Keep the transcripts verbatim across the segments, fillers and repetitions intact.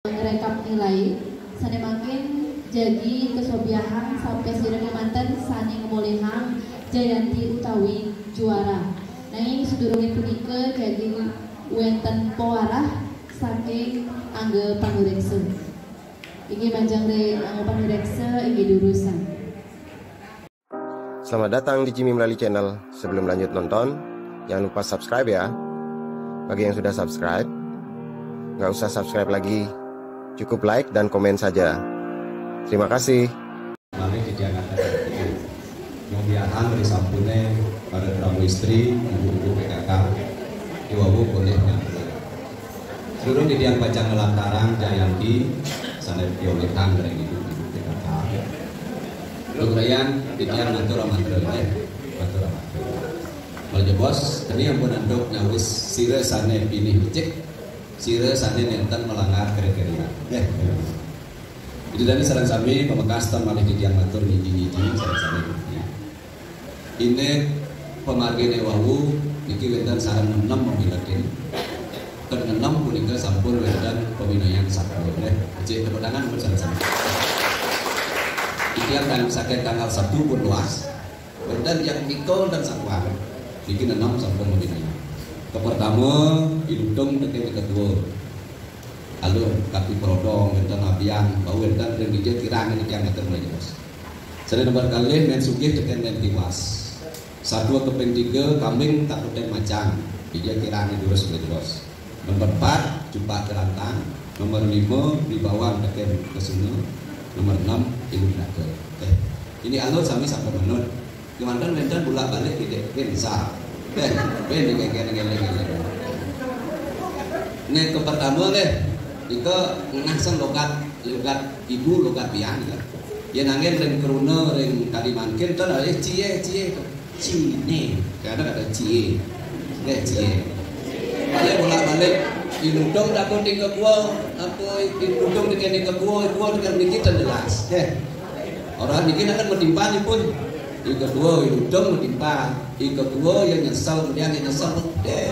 Rekap nilai, sané mangkin jagi kasobiahang sampé sira kémanten sané ngamolihang jayanti utawi juara. Nanging sadurungé punika jagi wénten pawarah saking angga panuréksa. Inggih majeng ring angga panuréksa, inggih durusang. Selamat datang di Jimmy Melali Channel. Sebelum lanjut nonton, jangan lupa subscribe ya. Bagi yang sudah subscribe, nggak usah subscribe lagi. Cukup like dan komen saja. Terima kasih. Malih titiang atur. Mugi-mugi ri sampuné para krama istri, ibu-ibu P K K, iwawu polih nyambut. Sadurung titiang pacang nglantarang jayanti sané piolihang ring ibu-ibu P K K. Lumayan titiang matur amantra, eh, matur amantra. Malih jebos, teni ampun antuk nyawis sira sané pinih becik, sira sané nénten melanggar kriteria. Eh, Ida dané sareng sami pamekastan malih titiang matur ngiji-ngiji sareng sami. Indik pamarginé wau niki wénten sareng nenem mamiletin. Ten nenem punika sampun wénten paminayan sampun. Eh, becik tepuk tangan pun sareng sami. Titiang kan saking tanggal satu pun luas. Wénten yang mikul dan satuan. Niki nenem sampun mamiletin. Kepertama, ilutung tekén ketua. Alun, kaki perodong, wénten abiang, bau wénten ring dija kirang niki tiang ngatur mulai jelas. Sané nomor kalih Mén Sugih tekén Mén Tiwas. Satua kaping tiga, Kambing Takutén Macan. Dija kirang durus mulai jelas. Nomor empat, Cupak Gerantang. Nomor lima, Bibawang tekén Kesuna. Nomor enam, Ilu Naga. Eh, ini alun sami sampun manut. Kemanten wénten bulak-balik titik. Wén sa. Wén, wén, wén, wén, wén, wén, wén. Nek ke pertama nggih, nika ngasang logat, logat ibu, logat biang ya. Yén anggén ring kruna ring kadi mangkin to lha cie, cie. Cine. Kadang ada cie. Nggih, cie. Balik bulak-balik. Inudung takut ing kekuo, apa inudung tekén ing kekuo, kekuo tekén niki ten jelas. Nggih. Orang niki akan metimpa pun. Ing kedua inudung metimpa. Ing kedua yang nyesal, kemudian yang nyesal. Deh,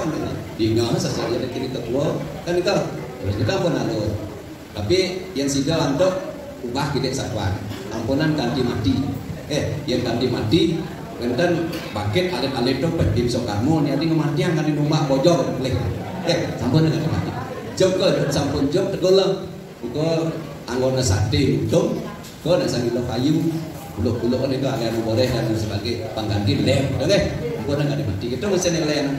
dina saja dia tekén ing kekuo. Kan itu. Terus kita pun alur. Tapi yang sida antuk ubah kidik satuan. Ampunan kanti mati. Eh, yang kanti mati, wénten bangkit alit-alit to Pedim Soekarno ni adi ngematiang kanti numbak bojong. Leh. Eh, sampun kanti mati. Jog ke, sampun jog tegul lah. Buka anggona sate udung, ke nak sambil kayu. Buluk-buluk ni ke aliran boleh dan sebagainya. Pangganti lem. Udah deh. Ampunan kanti mati. Itu masih nilai.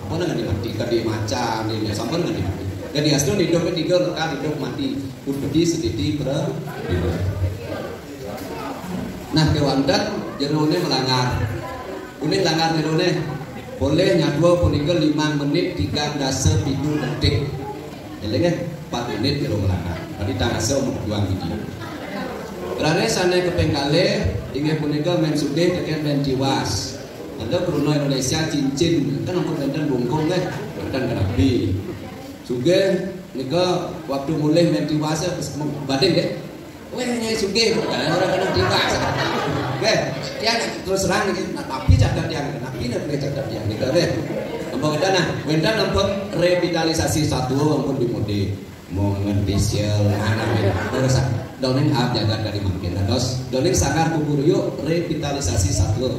Apa nang dimati? Kadi macan ini, sampun nang dimati. Jadi astu hidup tidur, lekat hidup mati. Ududi sedidi pra. Nah, kewanten jerone melanggar. Uning langgar jerone. Boleh nyadua punika limang menit tigang dasa pitu detik. Eling ya, empat menit jero melanggar. Tadi tangasa umur dua gigi. Rare sane keping kalih inggih punika Mén Sugih tekén Mén Tiwas. Ada kruna Indonesia cincin, kan ampun wénten bungkung nggih, wénten kenapi. Sugih nika waktu mulih Mén Tiwas ya, badhe nggih. Weh, Nyai Sugih, bukan orang kena Tiwas. Nggih, tiang terus terang niki, nah, tapi catet tiang, tapi nek nggih catet tiang nika nggih. Ampun wénten nah, wénten ampun revitalisasi satua ampun dimudi. Mau ngen facial, mana nggih. Terus doning aab jagat kadi mangkin. Terus doning sanggar kukuruyuk revitalisasi satua.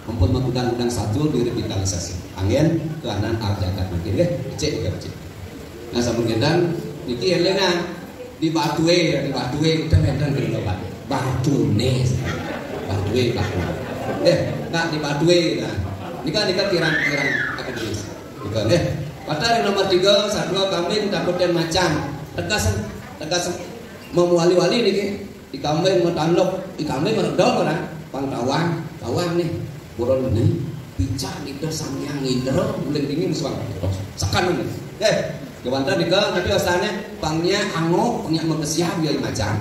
Ampun magudang-gudang satua direvitalisasi. Anggen tuanan aab jagat mangkin nggih. Becik nggih becik. Nah, sampun kénten niki elingan di Batue, di Batue kita wénten kene Pak. Batune. Batue, Batue. Eh, nah di Batue nah. Nika nika kirang-kirang akademis. Nika nggih. Patar yang nomor tiga, satua Kambing Takutén Macan. Tegas, tegas. Memuali-wali niki. Ikambing matanduk, ikambing meredol ora, pang tawang, tawang nih. Buron nih, picak nito Sang Hyang Indra, guling dingin suang. Sekan nih. Eh, kewanten nika, tapi asane pangnya angok, pangnya mekesiab ya Macan.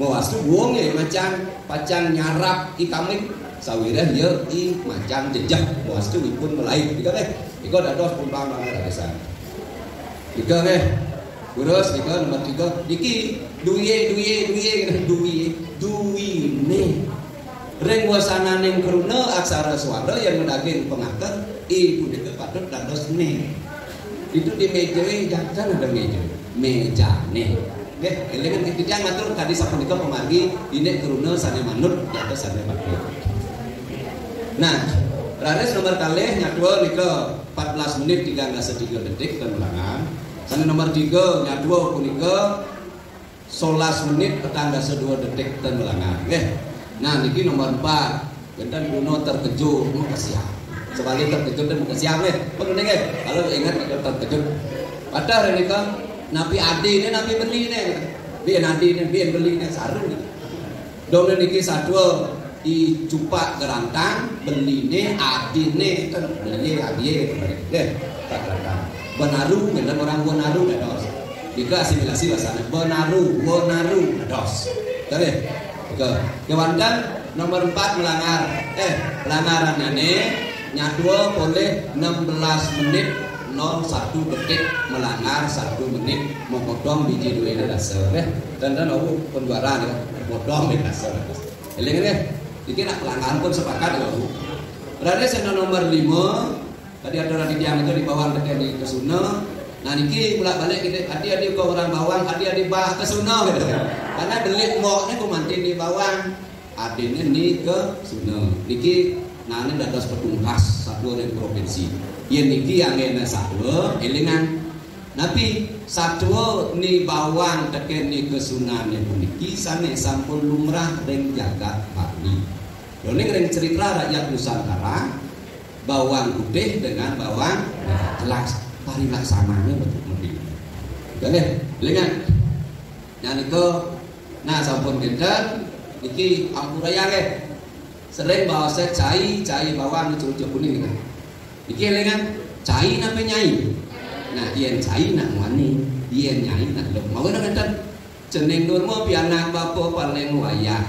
Mawastu buung ya Macan, pacang nyarap ikambing, sawireh ya i Macan jejeh, mawastu ipun melait. Nika teh, nika dados pumpang banget ada sana. Nika teh, Terus nika nomor tiga, niki duwiye, duwiye, duwiye, duwiye, duwine. Ring wasananing kruna aksara swara yang daging pengaken, i punika patut dados ne. Itu di mejae jangan ada meja, mejane. Nggih, elingan titiang matur kadi sapunika pamargi indik kruna sane manut dados sane bakti. Nah, raris nomor kalih nyadua nika empat belas menit tiga belas tiga detik ten melanggar. Sane nomor tiga nyadua punika solas menit petang dasa dua detik ten melanggar. Nggih. Nah, niki nomor empat. Wenten kruna terkejut, mau kesian. Sebalik terkejut dan kesian nggih. Pun nggih. Kalau ingat itu terkejut. Padahal nika napi adine, napi beline. Biyen adine, biyen beline saru. Dong niki sadua i cupak gerantang, beline, adine, ten beline, adine. Nggih, tak gerantang. Benaru, ngenten orang Benaru dados. Nika asimilasi bahasane Benaru, Benaru dados. Nggih. Oke. Kewanten nomor empat melanggar. Eh, pelanggaranane nyadua polih enam belas menit nol satu detik, melanggar satu menit, mau potong biji duwene dasa. Eh, dan dan aku pun juara ya, potong di dasa. Eling nggih. Iki nak pelanggaran pun sepakat ya, Bu. Berarti sing nomor lima, tadi ada di tiang itu di bawah dekat di Kesuna. Nah, niki bolak-balik kita, adi-adi ke orang bawang, adi-adi bah Kesuna gitu. Karena delik mok niku mantin di bawang, adine ni Kesuna. Niki nane dados petungkas satu ring provinsi. Yen niki anggene satu, elingan. Napi satu ni bawang teken ni Kesunane puniki sane sampun lumrah ring jagat Bali. Doning ring cerita rakyat Nusantara, bawang putih dengan bawang merah. Jelas parilaksanane betul mesti. Nggih, elingan. Nah, nika, nah, sampun kinten, niki ampuraya nggih. Sering baos cai, cai bawang cucuk kuning gitu. Niki elingan, cai napa nyai? Nah, yen cai nak muani, yen nyai nak luk. Mawon ngenten. Cening Durma pianak bapa paling wayah.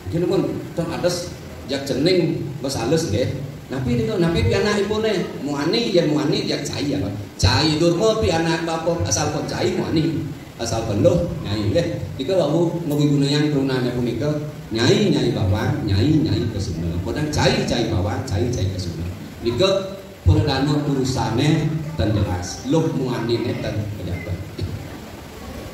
Nggih pun, ten ades jak cening bas halus nggih. Napi nika, napi pianakipune? Muani, yen muani jak cai apa? Cai Durma pianak bapa asal pun cai muani. Asal peluh nyai nggih. Nika wau ngawigunayang krunane punika nyai, nyai bawang, nyai, nyai Kesuna. Padahal cai, cai bawang, cai, cai Kesuna. Nika pradana urusane ten jelas. Luh muanine ten pejabat.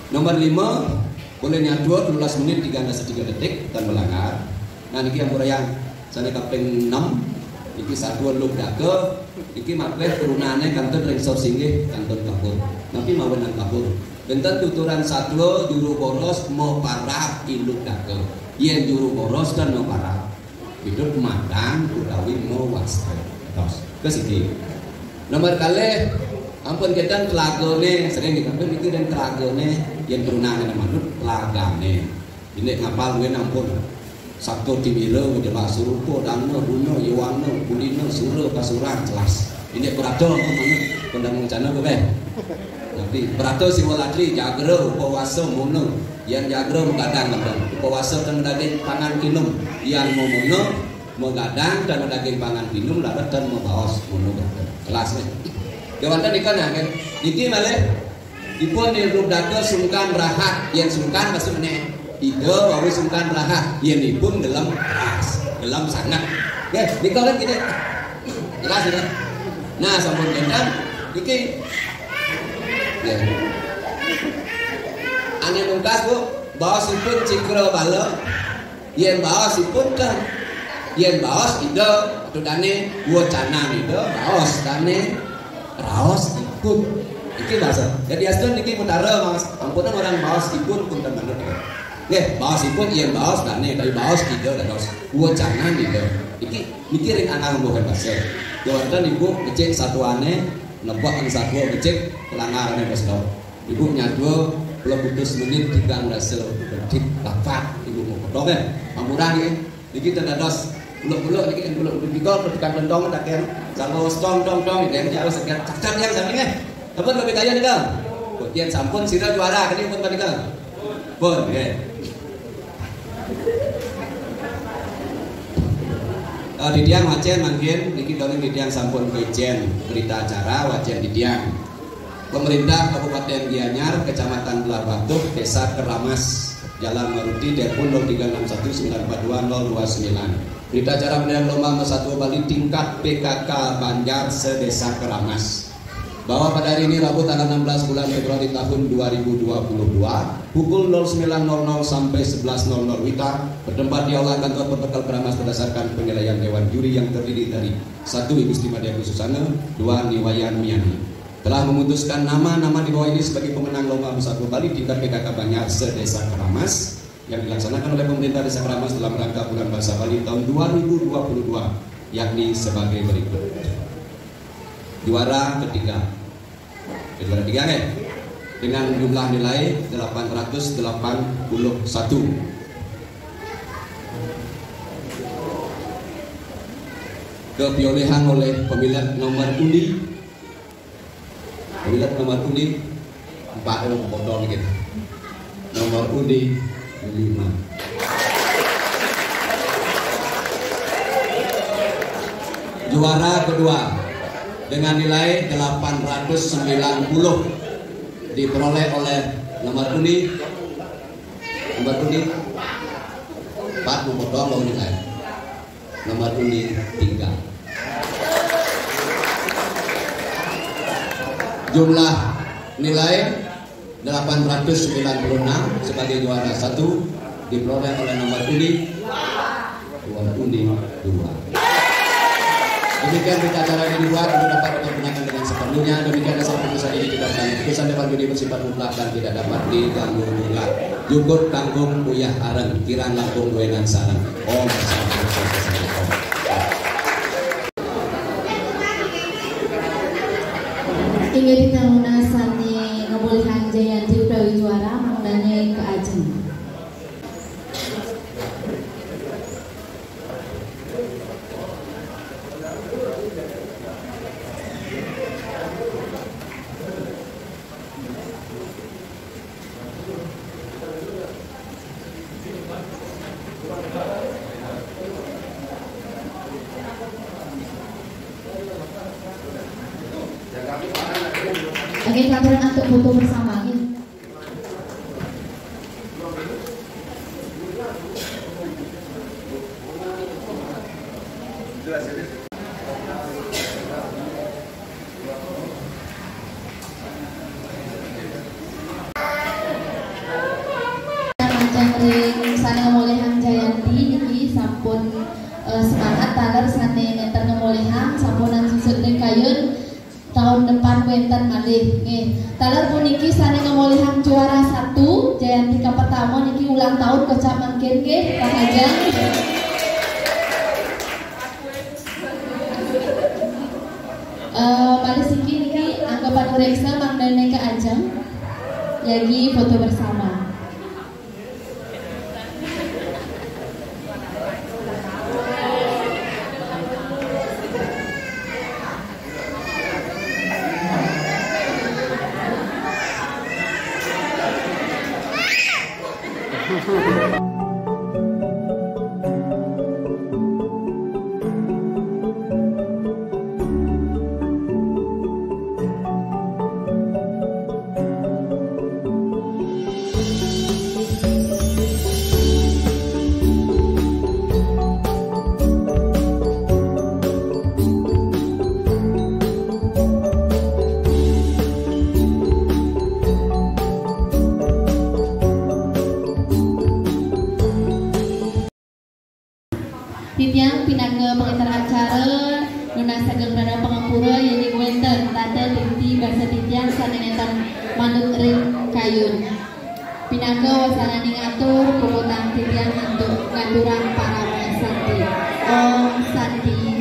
Nomor lima, boleh nyadua dua belas menit tiga belas tiga detik ten melanggar. Nah, niki ampurayang sane kaping enam, niki sadua Luh Daga, niki maklih krunane kantun ring sor singgih, kantun kabur. Napi mawon nang kabur? Benten tuturan sadua juru boros maparab i Luh Daga. Yen juru boros ten maparab, hidup matang utawi mawasta. Terus, ke sini. Nomor kalih, ampun kinten telagane, sering dikampun niki dan telagane, yen krunane manut telagane. Ini ngapal wen ampun. Sabda Timira, Widilasu, Rupa, Dana, Guna, Yuwana, Kulina, Sura, Pasuran, jelas. Ini berada ampun manut, kondang rencana apa, Beh? Tapi berada Siwa Latri, Jagra, Upawasa, Muna. Yan Jagra magadang, ampun. Upawasa ten daging pangan kinum. Yan Muna, magadang ten daging pangan kinum, larat ten mabaos, Muna berada. Jelas, Beh? Kewanten nika nah, kan? Niki malih ipun ni Luh Daga sungkan rahat, yen sungkan maksudne Ida wau sungkan rahat, yen ipun gelem keras, gelem sanget. Nggih, nika kan gini. Jelas ya. Nah, sampun kinten niki. Ya. Ane mungkas, Bu, baosipun Cikra Bala. Yen baosipun ten, yen baos Ida, atau dane, wacanan Ida, baos dane, raos ipun. Iki bahasa. Jadi astun niki mutara, Mas. Ampunang orang baos ipun pun ten manut. Nggih, baos ipun yen baos dane, tapi baos Ida dados wacanan Ida. Iki niki ring angkang mboten pasir. Kewanten Ibu becik satuane, nebak ing satua becik, pelanggarane bos tau. Ibu nyadua, puluh putus menit tigang rasa detik dapat Ibu mau potong, eh. Ampurang, ya. Niki ten dados, buluk-buluk niki, buluk-buluk nika, tekan tentong, taken. Sanggo tong, tong, tong, ya, ya, sekian. Cakap yang sami, eh. Ampun, lebih kaya nika. Kemudian sampun sira juara, kene pun nika. Pun, nggih. Eh, titiang wacen mangkin, niki dongeng titiang sampun kaijen berita acara, wacen titiang. Pemerintah Kabupaten Gianyar, Kecamatan Blahbatuh, Desa Keramas, Jalan Maruti, telepon nol tiga enam satu sembilan empat dua nol dua sembilan. Berita acara pemilihan lomba Mas Satwa Bali tingkat P K K Banjar se-Desa Keramas. Bahwa pada hari ini, Rabu, tanggal enam belas bulan Februari tahun dua ribu dua puluh dua, pukul nol sembilan nol nol sampai sebelas nol nol WITA, bertempat di Aula Kantor Protokol Keramas berdasarkan penilaian Dewan Juri yang terdiri dari: satu, I Gusti Madia Kususana; dua, Ni Wayan Miani, telah memutuskan nama-nama di bawah ini sebagai pemenang Lomba Musafir Bali tingkat P K K Banjar se-Desa Keramas, yang dilaksanakan oleh pemerintah Desa Keramas dalam rangka Bulan Bahasa Bali tahun dua ribu dua puluh dua, yakni sebagai berikut. Juara ketiga. Juara tiga, eh, dengan jumlah nilai delapan ratus delapan puluh satu. Kepiolihang oleh pemilik nomor undi. Pemilik nomor undi empat, eh, bodong gitu. Nomor undi lima. Juara kedua dengan nilai delapan ratus sembilan puluh diperoleh oleh nomor undi, nomor undi empat, nomor doang loh nilai. Nomor undi tiga. Jumlah nilai delapan ratus sembilan puluh enam, sebagai juara satu diperoleh oleh nomor undi, nomor undi dua. Demikian berita acara ini dibuat untuk dapat dipergunakan dengan sepenuhnya. Demikian dasar putusan ini ditetapkan. Putusan Dewan Juri bersifat mutlak dan tidak dapat diganggu gugat. Jukut kangkung uyah areng, kirang langkung duenan sareng. Om Santi, Santi, Santi, Om. Inggih, di taruna sane ngemolihang Jayanti utawi juara, mangdane ka ajeng. Oke, katuran antuk foto bersama, nggih. Lajeng ring sane ngemolihang Jayanti niki sampun, eh, semangat, taler sane nenten ngemolihang sampun angsut ring kayun, tahun depan wenten malih, nggih. Taler puniki sane ngemolihang juara satu, Jayanti kapertama niki ulang tahun kocap mangkin, nggih, Pak Ajeng. Eh, malih siki niki angga panureksa mangdane ka ajeng. Jagi foto bersama. Titiang pinaka pangenter acara nunas ageng prana pangapura yen wenten tata titi basa titiang sane nenten manut ring kayun. Pinaka wasananing atur, puputang titiang antuk ngaturang parama santi. Om Santi.